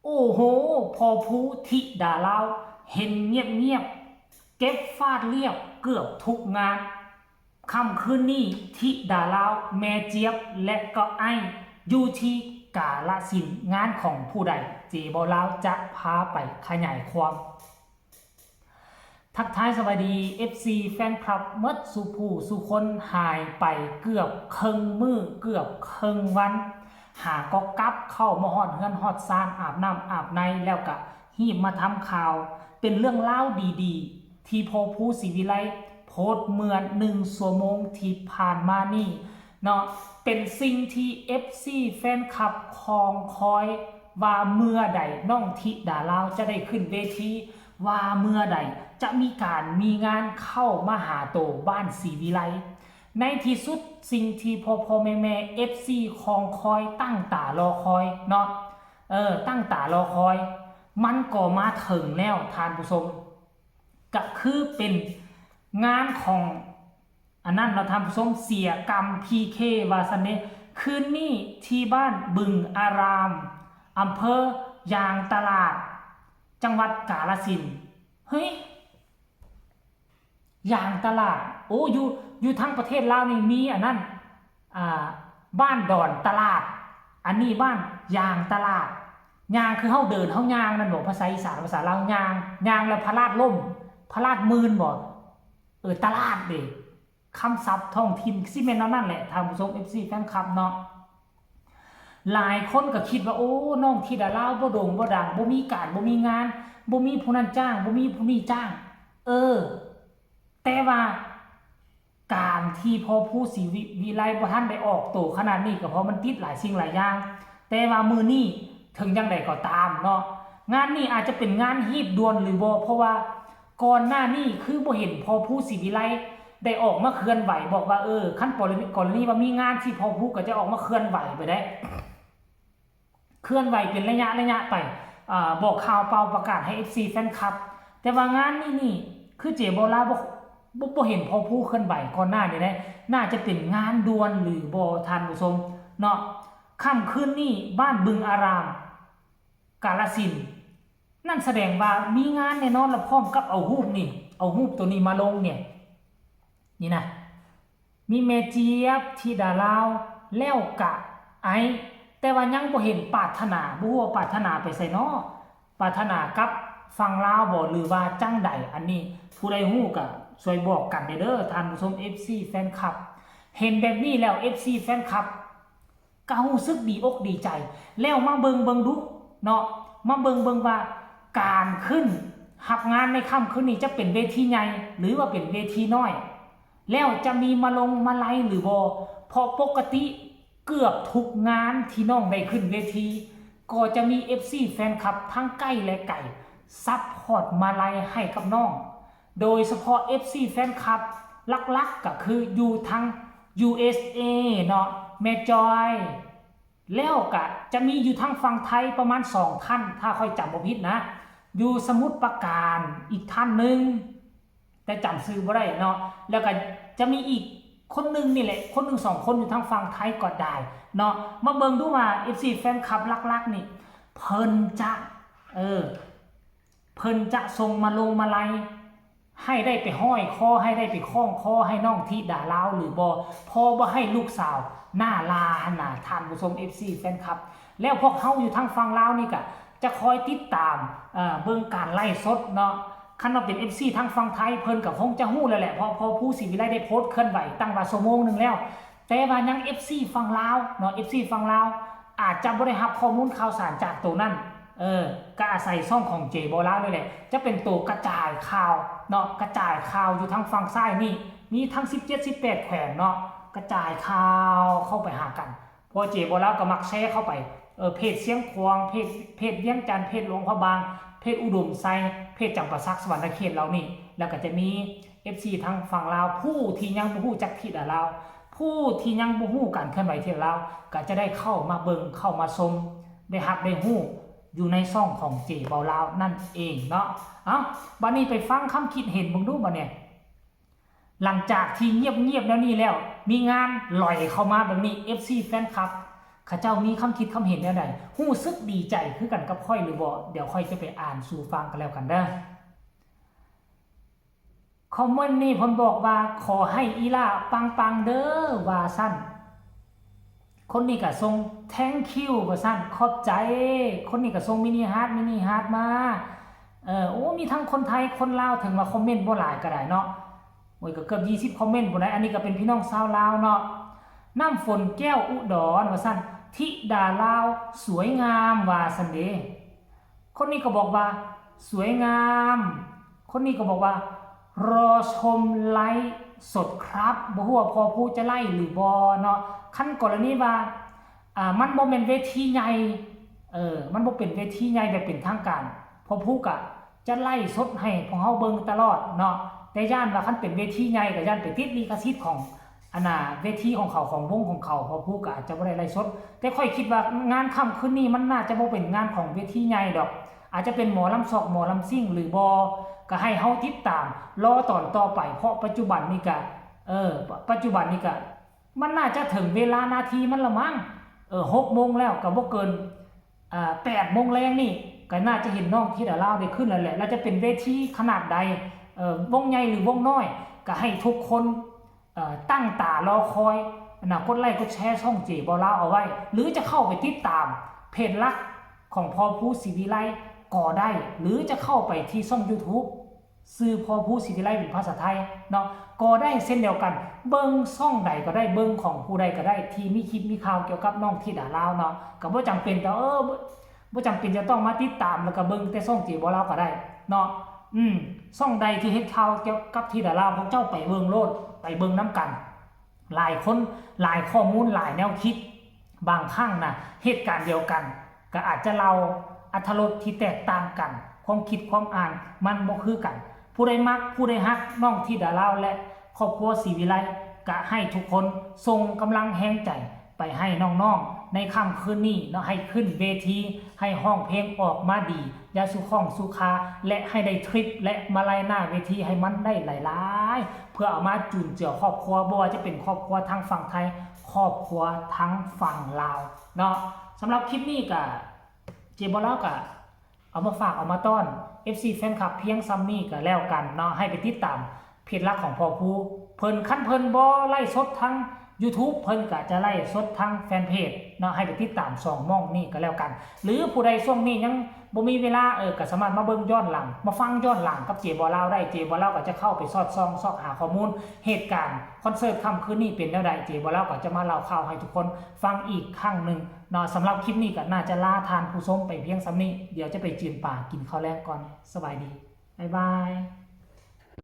ໂອ້ໂຫ ພໍ່ພູທິດາລາວ ເຫັນງຽບໆ ເກັບຟາດລຽບເກືອບທຸກງານ. ຄ່ຳຄືນນີ້ ທິດາລາວ ແມ່ຈຽບ ແລະ ກໍໄອ້ ຢູ່ທີ່ກາລະສິນ ງານຂອງຜູ້ໃດ? ເຈເບົາລາວຈະພາໄປຂະຫຍາຍຄວາມ. ທັກທາຍສະບາຍດີ ເອັຟຊີ ແຟນຄລັບໝົດສູ່ຜູ້ສູ່ຄົນ. ຫາຍໄປເກືອບເຄິ່ງມື້ ເກືອບເຄິ່ງວັນ ຫາກໍກັບເຂົ້າມາຮອດເຮືອນຮອດຊານ ອາບນ້ຳອາບໃນ ແລ້ວກະຮີບມາທຳຂ່າວ. ເປັນເລື່ອງລາວດີໆ ທີ່ພໍ່ພູສີວິໄລໂພສເມື່ອໜຶ່ງຊົ່ວໂມງທີ່ຜ່ານມານີ້ເນາະ. ເປັນສິ່ງທີ່ ເອັຟຊີ ແຟນຄລັບຄອງຄອຍ ວ່າເມື່ອໃດນ້ອງທິດາລາວຈະໄດ້ຂຶ້ນເວທີ ວ່າເມື່ອໃດຈະມີການມີງານເຂົ້າມາຫາໂຕບ້ານສີວິໄລ. ໃນທີ່ສຸດ ສິ່ງທີ່ພໍ່ໆແມ່ໆ ເອັຟຊີ ຄອງຄອຍ ຕັ້ງຕາລໍຄອຍເນາະ ເອີ ຕັ້ງຕາລໍຄອຍ ມັນກໍມາເຖິງແລ້ວທ່ານຜູ້ຊົມ. ກະຄືເປັນງານຂອງອັນນັ້ນເນາະທ່ານຜູ້ຊົມ ເສຍກຳ ພີເຄ ວ່າຊັ້ນເດ້. ຄືນນີ້ທີ່ບ້ານບຶງອາຣາມ ອຳເພີຢາງຕະຫຼາດ ຈັງຫວັດກາລະສິນ. ເຮີ້ຍ ຢາງຕະຫຼາດ ໂອ້ ຢູ່ ຢູ່ທາງປະເທດລາວນີ້ມີອັນນັ້ນ ອ່າ ບ້ານດອນຕະຫຼາດ ອັນນີ້ບ້ານຢາງຕະຫຼາດ. ຍ່າງຄືເຮົາເດີນເຮົາຍ່າງນັ້ນບໍ ພາສາອີສານ ພາສາລາວ ຍ່າງ ຍ່າງແລ້ວພະລາດລົ້ມ ພະລາດມື່ນບໍ ເອີ ຕະຫຼາດເດ. ຄຳສັບທ້ອງຖິ່ນ ຊິແມ່ນແນວນັ້ນແຫຼະທ່ານຜູ້ຊົມ ເອັຟຊີ ແຟນຄລັບເນາະ. ຫຼາຍຄົນກໍຄິດວ່າ ໂອ້ ນ້ອງທິດາລາວບໍ່ໂດ່ງບໍ່ດັງ ບໍ່ມີການບໍ່ມີງານ ບໍ່ມີຜູ້ນັ້ນຈ້າງ ບໍ່ມີຜູ້ນີ້ຈ້າງ ເອີ ແຕ່ວ່າການທີ່ພໍ່ພູສີວິ ວິໄລບໍ່ທັນໄດ້ອອກໂຕຂະໜາດນີ້ ກໍເພາະມັນຕິດຫຼາຍສິ່ງຫຼາຍຢ່າງ. ແຕ່ວ່າມື້ນີ້ເຖິງຢ່າງໃດກໍຕາມເນາະ ງານນີ້ອາດຈະເປັນງານຮີບດ່ວນຫຼືບໍ່ ເພາະວ່າ ກ່ອນໜ້ານີ້ຄືບໍ່ເຫັນພໍ່ພູສີວິໄລໄດ້ອອກມາເຄື່ອນໄຫວ ບອກວ່າ ເອີ ຄັນກໍລະນີ ກໍລະນີວ່າມີງານທີ່ພໍ່ພູກໍຈະອອກມາເຄື່ອນໄຫວໄປໄດ້ ເຄື່ອນໄຫວເປັນໄລຍະໄລຍະໄປ ອາ ບອກຂ່າວເປົ່າປະກາດໃຫ້ ເອັຟຊີ ແຟນຄລັບ. ແຕ່ວ່າງານນີ້ນີ້ ຄືເຈເບົາລາວບໍ່ ບໍ່ ບໍ່ເຫັນພໍ່ພູເຄື່ອນໄຫວກ່ອນໜ້ານີ້ເດ້ ໜ້າຈະເປັນງານດ່ວນຫຼືບໍ່ທ່ານຜູ້ຊົມເນາະ. ຄ່ຳຄືນນີ້ ບ້ານບຶງອາຣາມ ກາລະສິນ ນັ້ນສະແດງວ່າມີງານແນ່ນອນ ລະພ້ອມກັບເອົາຮູບນີ້ ເອົາຮູບໂຕນີ້ມາລົງນີ້ ນີ້ນະ ມີແມ່ຈຽບ ທິດາລາວ ແລ້ວກະໄອ ແຕ່ວ່າຍັງບໍ່ເຫັນປາດຖະໜາ ບໍ່ຮູ້ວ່າປາດຖະໜາໄປໃສເນາະ ປາດຖະໜາກັບຝັ່ງລາວບໍ ຫຼືວ່າຈັ່ງໃດ? ອັນນີ້ຜູ້ໃດຮູ້ກະຊ່ວຍບອກກັນແດ່ເດີທ່ານຜູ້ຊົມ ເອັຟຊີ ແຟນຄລັບ. ເຫັນແບບນີ້ແລ້ວ ເອັຟຊີ ແຟນຄລັບ ກໍຮູ້ສຶກດີອົກດີໃຈ ແລ້ວມາເບິ່ງເບິ່ງດຸເນາະ ມາເບິ່ງເບິ່ງວ່າການຂຶ້ນຮັບງານໃນຄ່ຳຄືນນີ້ຈະເປັນເວທີໃຫຍ່ ຫຼືວ່າເປັນເວທີນ້ອຍ ແລ້ວຈະມີມາລົງມາໄລຫຼືບໍ່? ເພາະປົກກະຕິເກືອບທຸກງານທີ່ນ້ອງໄດ້ຂຶ້ນເວທີ ກໍຈະມີເອັຟຊີແຟນຄລັບທັງໃກ້ແລະໄກ ຊັບພອດມາໄລໃຫ້ກັບນ້ອງ. ໂດຍສະເພາະເອັຟຊີແຟນຄລັບຫຼັກໆ ກໍຄືຢູ່ທາງ ຢູເອສເອ ເນາະ ແມ່ຈອຍ ແລ້ວກະຈະມີຢູ່ທາງຝັ່ງໄທປະມານສອງທ່ານ ຖ້າຂ້ອຍຈຳບໍ່ຜິດນະ ຢູ່ສະໝຸດປາການອີກທ່ານໜຶ່ງ ແຕ່ຈຳຊື່ບໍ່ໄດ້ເນາະ ແລ້ວກະຈະມີອີກຄົນໜຶ່ງນີ້ແຫຼະ ຄົນໜຶ່ງສອງຄົນຢູ່ທາງຝັ່ງໄທກໍໄດ້ເນາະ. ມາເບິ່ງດູວ່າເອັຟຊີແຟນຄລັບຫຼັກໆນີ້ ເພິ່ນຈະ ເອີ ເພິ່ນຈະສົ່ງມາລົງມາໄລ ໃຫ້ໄດ້ໄປຫ້ອຍຄໍ ໃຫ້ໄດ້ໄປຄ້ອງຄໍໃຫ້ນ້ອງທິດາລາວຫຼືບໍ່? ພໍບໍ່ໃຫ້ລູກສາວໜ້າລາຫັ້ນນະ ທ່ານຜູ້ຊົມ ເອັຟຊີແຟນຄລັບ. ແລ້ວພວກເຮົາຢູ່ທາງຝັ່ງລາວນີ້ກະຈະຄອຍຕິດຕາມ ເອີ ເບິ່ງການໄລຟ໌ສົດເນາະ. ຄັນວ່າເປັນເອັຟຊີທາງຝັ່ງໄທ ເພິ່ນກະຄົງຈະຮູ້ແລ້ວແຫຼະ ເພາະພໍ່ພູສີວິໄລໄດ້ໂພສເຄື່ອນໄຫວຕັ້ງວ່າຊົ່ວໂມງໜຶ່ງແລ້ວ. ແຕ່ວ່າຍັງເອັຟຊີຝັ່ງລາວເນາະ ເອັຟຊີຝັ່ງລາວອາດຈະບໍ່ໄດ້ຮັບຂໍ້ມູນຂ່າວສານຈາກໂຕນັ້ນ ເອີ ກະອາໄສຊ່ອງຂອງເຈເບົາລາວນີ້ແຫຼະ ຈະເປັນໂຕກະຈາຍຂ່າວເນາະ ກະຈາຍຂ່າວຢູ່ທາງຝັ່ງຊ້າຍນີ້ ມີທັງສິບເຈັດ ສິບແປດແຂວງເນາະ ກະຈາຍຂ່າວເຂົ້າໄປຫາກັນ ເພາະເຈເບົາລາວກະມັກແຊເຂົ້າໄປ ເອີ ເພຈຊຽງຂວາງ ເພຈ ເພຈວຽງຈັນ ເພຈຫຼວງພະບາງ ເພຈອຸດົມໄຊ ເພຈຈຳປາສັກ ສະຫວັນນະເຂດເຫຼົ່ານີ້ ແລ້ວກະຈະມີ ເອັຟຊີທາງຝັ່ງລາວ ຜູ້ທີ່ຍັງບໍ່ຮູ້ຈັກທິດາລາວ ຜູ້ທີ່ຍັງບໍ່ຮູ້ການເຄື່ອນໄຫວທິດາລາວ ກະຈະໄດ້ເຂົ້າມາເບິ່ງ ເຂົ້າມາຊົມ ໄດ້ຮັບໄດ້ຮູ້ຢູ່ໃນຊ່ອງຂອງເຈເບົາລາວນັ້ນເອງເນາະ. ເອົ້າ ບາດນີ້ໄປຟັງຄຳຄິດເຫັນເບິ່ງດູບາດນີ້ ຫຼັງຈາກທີ່ງຽບໆແນວນີ້ແລ້ວ ມີງານຫຼອຍເຂົ້າມາແບບນີ້ ເອັຟຊີແຟນຄລັບ ເຂົາເຈົ້າມີຄຳຄິດຄຳເຫັນແນວໃດ? ຮູ້ສຶກດີໃຈຄືກັນກັບຂ້ອຍຫຼືບໍ່? ດຽວຂ້ອຍຈະໄປອ່ານສູ່ຟັງກັນແລ້ວກັນເດີ້. ຄອມເມັນນີ້ເພິ່ນບອກວ່າ ຂໍໃຫ້ອີ່ຫຼ້າປັງໆເດີ້ ວ່າຊັ້ນ. ຄົນນີ້ກໍສົ່ງ thank you ວ່າຊັ້ນ ຂອບໃຈ. ຄົນນີ້ກໍສົ່ງ mini heart mini heart ມາ. ເອີ ໂອ້ ມີທັງຄົນໄທ ຄົນລາວ ເຖິງວ່າຄອມເມັນບໍ່ຫຼາຍກໍໄດ້ເນາະ. ໂອ້ຍ ກໍເກືອບຊາວຄອມເມັນພຸ້ນໃດ໋. ອັນນີ້ກໍເປັນພີ່ນ້ອງຊາວລາວເນາະ. ນ້ຳຝົນແກ້ວອຸດອນ ວ່າຊັ້ນ ທິດາລາວສວຍງາມ ວ່າຊັ້ນເດ. ຄົນນີ້ກໍບອກວ່າ ສວຍງາມ. ຄົນນີ້ກໍບອກວ່າ ລໍຊົມໄລສົດຄັບ. ບໍ່ຮູ້ວ່າພໍ່ພູຈະໄລຫຼືບໍ່ເນາະ. ຄັນກໍລະນີວ່າ ອ່າ ມັນບໍ່ແມ່ນເວທີໃຫຍ່ ເອີ ມັນບໍ່ເປັນເວທີໃຫຍ່ແບບເປັນທາງການ ພໍ່ພູກະຈະໄລສົດໃຫ້ພວກເຮົາເບິ່ງຕະຫຼອດເນາະ. ແຕ່ຢ້ານວ່າຄັນເປັນເວທີໃຫຍ່ກໍຢ້ານໄປຕິດລິຂະສິດຂອງ ອັນນ່າ ເວທີຂອງເຂົາ ຂອງວົງຂອງເຂົາ ພໍ່ພູກໍອາດຈະບໍ່ໄດ້ໄລສົດ. ແຕ່ຂ້ອຍຄິດວ່າງານຄ່ຳຄືນນີ້ມັນໜ້າຈະບໍ່ເປັນງານຂອງເວທີໃຫຍ່ດອກ ອາດຈະເປັນໝໍລຳຊອກ ໝໍລຳຊິງ ຫຼືບໍ່ ກໍໃຫ້ເຮົາຕິດຕາມລໍຕອນຕໍ່ໄປ ເພາະປັດຈຸບັນນີ້ກະ ເອີ ປັດຈຸບັນນີ້ກະ ມັນໜ້າຈະເຖິງເວລາໜ້າທີ່ມັນລະມັງ. ເອີ ຫົກໂມງແລ້ວ ກໍບໍ່ເກີນ ເອີ ແປດໂມງແລງນີ້ ກໍໜ້າຈະເຫັນນ້ອງທິດາລາວໄດ້ຂຶ້ນແລ້ວແຫຼະ. ແລ້ວຈະເປັນເວທີຂະໜາດໃດ ເອີ ວົງໃຫຍ່ ຫຼື ວົງນ້ອຍ ກໍໃຫ້ທຸກຄົນ ເອີ ຕັ້ງຕາລໍຄອຍນະ ກົດໄລກົດແຊຊ່ອງເຈບໍ່ລາວເອົາໄວ້ ຫຼື ຈະເຂົ້າໄປຕິດຕາມເພຈຫຼັກຂອງພໍ່ພູ ສີວິໄລ ກໍໄດ້ ຫຼື ຈະເຂົ້າໄປທີ່ຊ່ອງ YouTube ຊື່ພໍ່ພູ ສີວິໄລ ເປັນພາສາໄທເນາະ ກໍໄດ້ເຊັ່ນດຽວກັນ. ເບິ່ງຊ່ອງໃດກໍໄດ້ ເບິ່ງຂອງຜູ້ໃດກໍໄດ້ ທີ່ມີຄລິບມີຂ່າວກ່ຽວກັບນ້ອງທິດາລາວເນາະ. ກໍບໍ່ຈຳເປັນຕ້ອງ ເອີ ບໍ່ ບໍ່ຈຳເປັນຈະຕ້ອງມາຕິດຕາມ ແລ້ວກໍເບິ່ງແຕ່ຊ່ອງເຈບໍ່ລາວກໍໄດ້ເນາະ. ອືມ ຊ່ອງໃດທີ່ເຮັດຂ່າວກ່ຽວກັບທິດາລາວ ພວກເຈົ້າໄປເບິ່ງໂລດ ໄປເບິ່ງນຳກັນ. ຫຼາຍຄົນ ຫຼາຍຂໍ້ມູນ ຫຼາຍແນວຄິດ ບາງຄັ້ງນະ ເຫດການດຽວກັນ ກໍອາດຈະເລົ່າອັດຖະລົດທີ່ແຕກຕ່າງກັນ ຄວາມຄິດຄວາມອ່ານມັນບໍ່ຄືກັນ. ຜູ້ໃດມັກ ຜູ້ໃດຮັກນ້ອງທິດາລາວ ແລະ ຄອບຄົວສີວິໄລ ກະໃຫ້ທຸກຄົນສົ່ງກຳລັງແຮງໃຈໄປໃຫ້ນ້ອງໆໃນຄ່ຳຄືນນີ້ເນາະ ໃຫ້ຂຶ້ນເວທີ ໃຫ້ຮ້ອງເພງອອກມາດີ ຢ່າສຸຂ້ອງສຸຄາ ແລະ ໃຫ້ໄດ້ທຣິບ ແລະ ມາໄລ່ໜ້າເວທີໃຫ້ມັນໄດ້ຫຼາຍໆ ເພື່ອເອົາມາຈຸນເຈືອຄອບຄົວ ບໍ່ວ່າຈະເປັນຄອບຄົວທາງຝັ່ງໄທ ຄອບຄົວທາງຝັ່ງລາວເນາະ. ສຳລັບຄລິບນີ້ກະ ເຈບໍ່ລາວກະເອົາມາຝາກເອົາມາຕ້ອນ ເອັຟຊີ ແຟນຄລັບພຽງຊ່ຳນີ້ກໍແລ້ວກັນເນາະ. ໃຫ້ໄປຕິດຕາມເພຈຫຼັກຂອງພໍ່ພູ ເພິ່ນ ຄັນເພິ່ນບໍ່ໄລຟ໌ສົດທາງ YouTube ເພິ່ນກະຈະໄລຟ໌ສົດທາງແຟນເພຈເນາະ. ໃຫ້ໄປຕິດຕາມສອງໝ່ອງນີ້ກໍແລ້ວກັນ ຫຼື ຜູ້ໃດຊ່ວງນີ້ຍັງບໍ່ມີເວລາ ເອີ ກໍສາມາດມາເບິ່ງຍ້ອນຫຼັງ ມາຟັງຍ້ອນຫຼັງກັບເຈບໍ່ລາວໄດ້. ເຈບໍ່ລາວກໍຈະເຂົ້າໄປສອດສ່ອງຊອກຫາຂໍ້ມູນເຫດການຄອນເສີດຄ່ຳຄືນນີ້ເປັນແນວໃດ ເຈບໍ່ລາວກໍຈະມາເລົ່າຂ່າວໃຫ້ທຸກຄົນຟັງອີກຄັ້ງໜຶ່ງເນາະ. ສຳລັບຄລິບນີ້ກໍໜ້າຈະລາທ່ານຜູ້ຊົມໄປພຽງສ່ຳນີ້ ດຽວຈະໄປຈືນປາກິນເຂົ້າແລງກ່ອນ. ສະບາຍດີ ບາຍບາຍ.